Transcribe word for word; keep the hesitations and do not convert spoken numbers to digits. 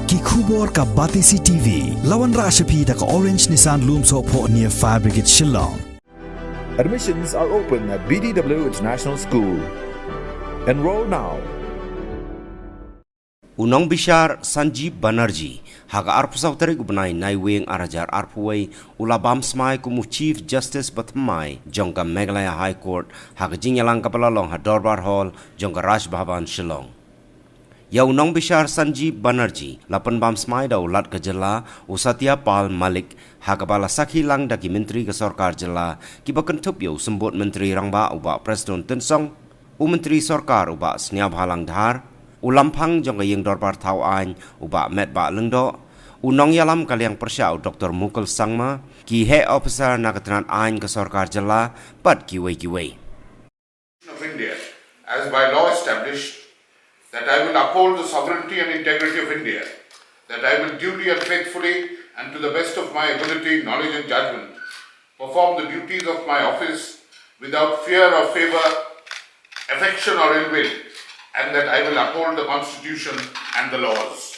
Ki khubor ka Batesi T V. La wanrah sha phi da ka Orange Nissan Lumsohphoh near Fire Brigade Shillong. Admissions are open at B D W International School. Enroll now. U nongbishar Sanjeev Banerjee, ha ka arphew saw tarik u bnai Naiwieng ar hajar arphew wei, u la bam smai kum u Chief Justice bathymmai jong ka Meghalaya High Court, ha ka jingïalang kaba la long ha Dorbar Hall jong ka Raj Bhavan Shillong. Ïa u nongbishar Sanjeev Banerjee la pynbam smai da u Lat ka jylla, u Satya Pal Malik, ha kaba la sakhi lang da ki myntri ka sorkar jylla, kiba kynthup ïa u Symbud Myntri Rangbah u Bah Prestone Tynsong, u Myntri Sorkar u Bah Sniawbhalang Dhar, u Lamphang jong ka Ïing Dorbar Thaw Aiñ u Bah Metbah Lyngdoh, u nongïalam ka liang pyrshah u Doktor Mukul Sangma, ki heh ophisar na ka tnat aiñ ka sorkar jylla, bad kiwei kiwei. Of India, as by law established, that I will uphold the sovereignty and integrity of India, that I will duly and faithfully and to the best of my ability, knowledge and judgment perform the duties of my office without fear or favor, affection or ill will, and that I will uphold the Constitution and the laws.